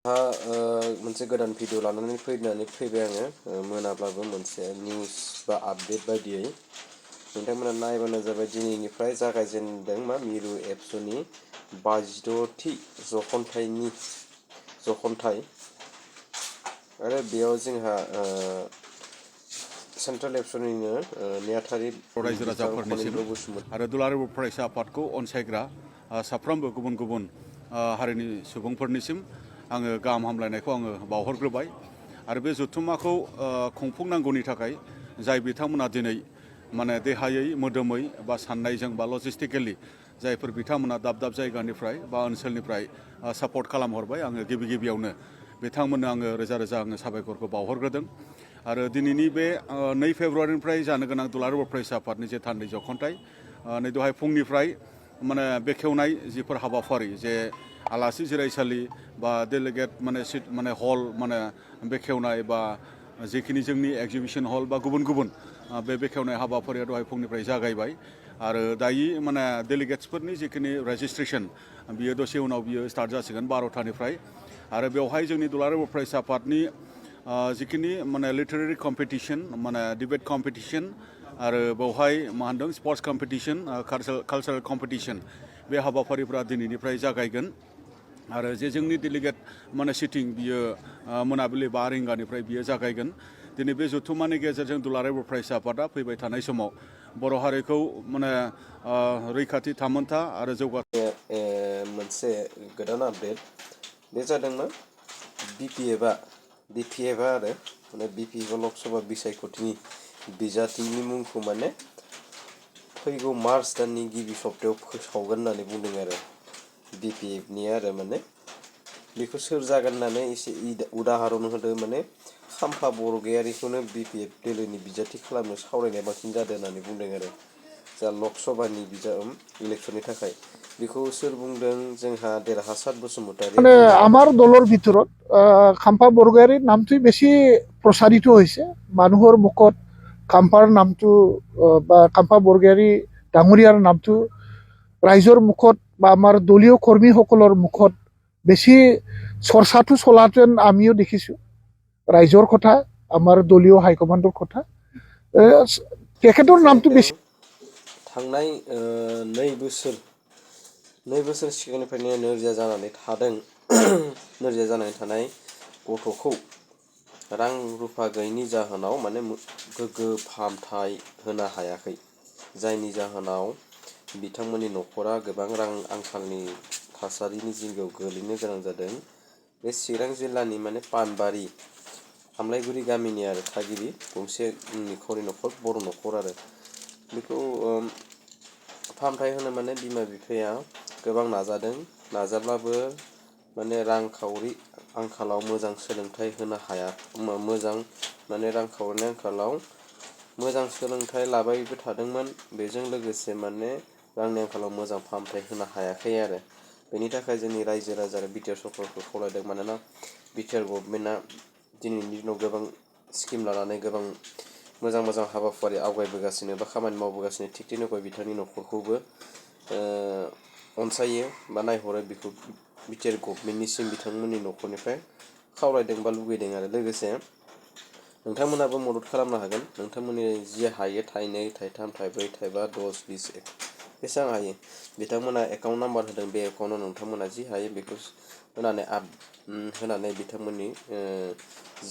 मोनसे गोदान भिडिअ लानानै फैबाय आङो मोनाब्लाबो मोनसे निउस बा आपडेट बायदियै नोंथांमोना नायबानो जाबाय दिनैनिफ्राय जागायजेनदों मिरु एबसुनि 52थि जखनथाइ आरो बेयाव जोंहा सेन्ट्रेल एबसुनिनो नेहाथारि रायजो राजाफोरनिसिम आरो दुलाराय बर' फरायसा आफादखौ अनसायग्रा साफ्रोमबो गुबुन गुबुन हारिनि सुबुंफोरनिसिम आङो गाहाम हामलायनायखौ आङो बावहरग्रोबाय आरो बे जथुम्माखौ खुंफुंनांगौनि थाखाय जाय बिथांमोना दिनै माने देहायै मोदोमै बा साननायजों बा लजिस्टिकेलि जायफोर बिथांमोना दाब दाब जायगानिफ्राय बा ओनसोलनिफ्राय सापर्ट खालामहरबाय आङो गिबियावनो बिथांमोननो आङो रोजा रोजा आङो साबायखरखौ बावहरग्रोदों आरो दिनैनि बे 2 फेब्रुवारिनिफ्राय जानो गोनां दुलाराय बर' फरायसा आफादनि जे 3 जखनथाइ नै दहाय फुंनिफ्राय माने बेखेवनाय जिफोर हाबाफारि जे आलासि जिरायसालि बा डेलिगेट माने हल माने बेखेवनाय बा जेखिनि जोंनि एग्जिबिशन हल बा गुबुन गुबुन बे बेखेवनाय हाबाफारिया दहाय फुंनिफ्राय जागायबाय आरो दायो माने डेलिगेट्सफोरनि जिखिनि रेजिस्ट्रेशन बियो दसे उनाव बियो स्टार्ट जासिगोन 12टानिफ्राय आरो बेवहाय जोंनि दुलाराय बर' फरायसा आफादनि जिखिनि माने लिटारेरि कम्पिटिशन माने डिबेट कम्पिटिशन आरो बेवहाय मा होनदों स्पर्ट्स कम्पिटिशन कालचारेल कम्पिटिशन बे हाबाफारिफ्रा दिनैनिफ्राय जागायगोन आरो जे जोंनि डेलिगेट माने सिटिं बियो मोनाबिलि 5 रिंगानिफ्राय बियो जागायगोन दिनै बे जथुम्मानि गेजेरजों दुलाराय बर' फरायसा आफादा फैबाय थानाय समाव बर' हारिखौ माने रैखाथि थामोनथा आरो मोनसे गोदान आपडेट बे जादोंमोन बिपिएफआ आरो माने बिपिएफआ लकसभा बिसायख'थिनि बिजाथिनि मुंखौ माने फैगौ मार्च दाननि गिबि सप्तायाव फोसावगोन होननानै बुंदों आरो बिपिएफनि आरो माने बेखौ सोर जागोन होननानै एसे उदाहरन होदो माने खाम्फा बरगयारिखौनो बिपिएफ दोलोनि बिजाथि खालामनो सावरायनाया बांसिन जादों होननानै बुंदों आरो जा लकसभानि इलेक्शननि थाखाय बेखौ सोर बुंदों जोंहा देरहासार बसुमतारी মানে আমার দলৰ ভিতৰত খাম্পা বৰগোহাঞিৰ নামটোই বেছি প্ৰচাৰিত হৈছে মানুহৰ মুখত খাম্পাৰ নামটো বা খাম্পা বৰগোহাঞি ডাঙৰীয়াৰ নামটো ৰাইজৰ মুখত বা আমাৰ দলীয় কৰ্মীসকলৰ মুখত বেছি চৰ্চাটো চলা যেন আমিও দেখিছোঁ ৰাইজৰ কথা আমাৰ দলীয় হাইকমাণ্ডৰ কথা তেখেতৰ নামটো বেছি थांनाय 2 बोसोर सिगांनिफ्रायनो नोरजिया जानानै थानाय गथ'खौ रां रुफा गैयैनि जाहोनाव माने गोग्गो फाहामथाय होनो हायाखै जायनि जाहोनाव बिथांमोननि न'खरा गोबां रां आंखालनि थासारिनि जिंगायाव गोलैनो गोनां जादों बे चिरां जिल्लानि माने पानबारि आमलायगुरि गामिनि आरो थागिरि गंसे निखावरि न'खर बर' न'खर आरो बेखौ फाहामथाय होनो माने बिमा बिफाया गोबां नाजाब्लाबो माने रांखावरि आंखालाव मोजां सोलोंथाइ होनो हाया मोजां माने रांखावरिनि आंखालाव मोजां सोलोंथाइ लाबायबो थादोंमोन बेजों लोगोसे माने रांनि आंखालाव मोजां फाहामथाय होनो हायाखै आरो बेनि थाखाय जोंनि रायजो राजा आरो बिटिआर सरकारखौ खावलायदों मानोना बिटिआर गभर्नमेन्टआ दिनैनि दिनाव गोबां स्किम लानानै गोबां मोजां हाबाफारि आवगायबोगासिनो बा खामानि मावबोगासिनो थिग तेनेकुवा बिथांनि न'खरखौबो अनसायो बा नायहरो बेखौ बिटिआर गभर्नमेन्टनिसिम बिथांमोननि न'खरनिफ्राय खावलायदों बा लुगैदों आरो लोगोसे नोंथांमोनाबो मदद खालामनो हागोन नोंथांमोननि जि हायो थाइनै थाइथाम थाइब्रै थाइबा 10 20 बेसेबां हायो बिथांमोना एकाउन्ट नाम्बार होदों बे एकाउन्टआव नोंथांमोना जि हायो बेखौ होनानै बिथांमोननि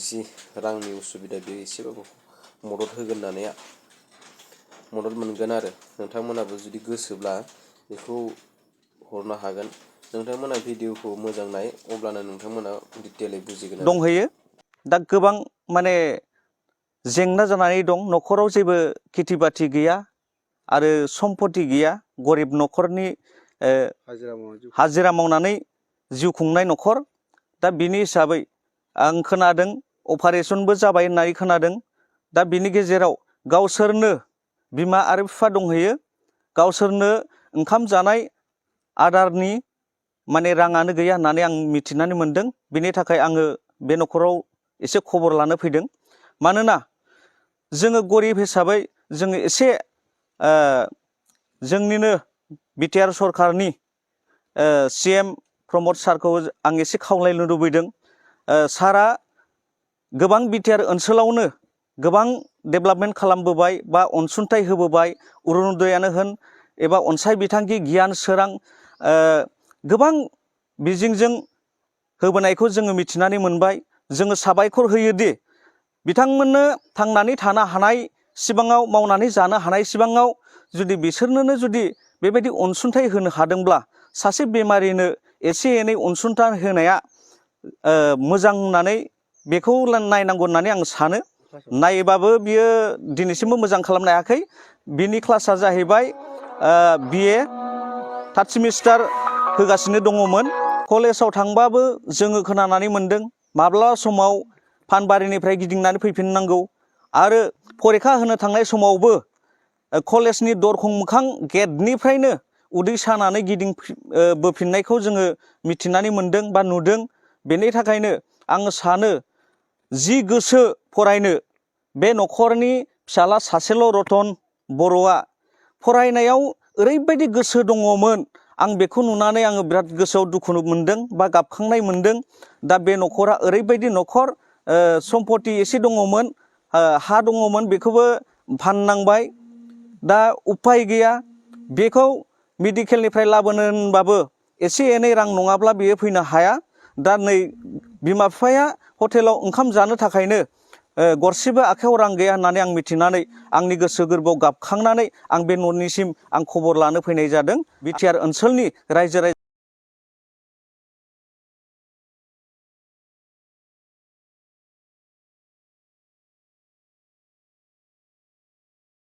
जि रांनि उसुबिदा बेयो एसेबाबो मदद होगोन होननानै मदद मोनगोन आरो नोंथांमोनाबो जुदि गोसोब्ला बेखौ हरनो हागोन नोंथांमोना भिडिअखौ मोजां नाय अब्लानो नोंथांमोना डिटेलै बुजिगोन दंहैयो दा गोबां माने जेंना जानानै दं न'खराव जेबो खेथि बाथि गैया आरो सम्पति गैया गरिब न'खरनि हाजिरा मावनानै जिउ खुंनाय न'खर दा बिनि हिसाबै आं खोनादों अपारेशनबो जाबाय होननानै खोनादों दा बिनि गेजेराव गावसोरनो बिमा आरो बिफा दंहैयो गावसोरनो ओंखाम जानाय आदारनि माने राङानो गैया होननानै आं मिथिनानै मोनदों बिनि थाखाय आङो बे न'खराव एसे खबर लानो फैदों मानोना जोङो गरिब हिसाबै जोङो एसे जोंनिनो बिटिआर सरकारनि सिएम प्रमद सारखौ आं एसे खावलायनो लुबैदों सारा गोबां बिटिआर ओनसोलावनो गोबां डेभेलपमेन्ट खालामबोबाय बा अनसुंथाइ होबोबाय अरुणोदयानो होन एबा अनसाय बिथांखि गियान सोरां गोबां बिजिंजों होबोनायखौ जोङो मिथिनानै मोनबाय। जोङो साबायखर होयोदि बिथांमोननो थांनानै थानो हानाय सिबाङाव मावनानै जानो हानाय सिबाङाव जुदि बिसोरनो जुदि बेबायदि अनसुंथाइ होनो हादोंब्ला सासे बेमारिनो एसे एनै अनसुंथाइ होनाया मोजां होननानै बेखौ नायनांगौ होननानै आं सानो। नायबाबो बियो दिनैसिमबो मोजां खालामनो हायाखै। बिनि क्लासआ जाहैबाय BA थार्ड सेमिस्टार होगासिनो दङमोन। कलेजाव थांबाबो जोङो खोनानानै मोनदों माब्लाबा समाव फानबारिनिफ्राय गिदिंनानै फैफिननांगौ आरो फरिखा होनो थांनाय समावबो कलेजनि दरखं मोखां गेटनिफ्रायनो उदै सानानै बोफिननायखौ जोङो मिथिनानै मोनदों बा नुदों। बेनि थाखायनो आं सानो जि गोसो फरायनो बे न'खरनि फिसाला सासेल' रतन बर'आ फरायनायाव ओरैबायदि गोसो दङमोन। आं बेखौ नुनानै आङो बिराद गोसोआव दुखु मोनदों बा गाबखांनाय मोनदों। दा बे न'खरा ओरैबायदि न'खर सम्पति एसे दङमोन, हा दङमोन, बेखौबो फाननांबाय। दा उपाय गैया। बेखौ मेडिकेलनिफ्राय लाबोनो होनबाबो एसे एनै रां नङाब्ला बियो फैनो हाया। दा नै बिमा बिफाया हटेलाव ओंखाम जानो थाखायनो गरसेबो आखायाव रां गैया होननानै आं मिथिनानै आंनि गोसो गोरबोआव गाबखांनानै आं बे न'निसिम आं खबर लानो फैनाय जादों। बिटिआर ओनसोलनि रायजो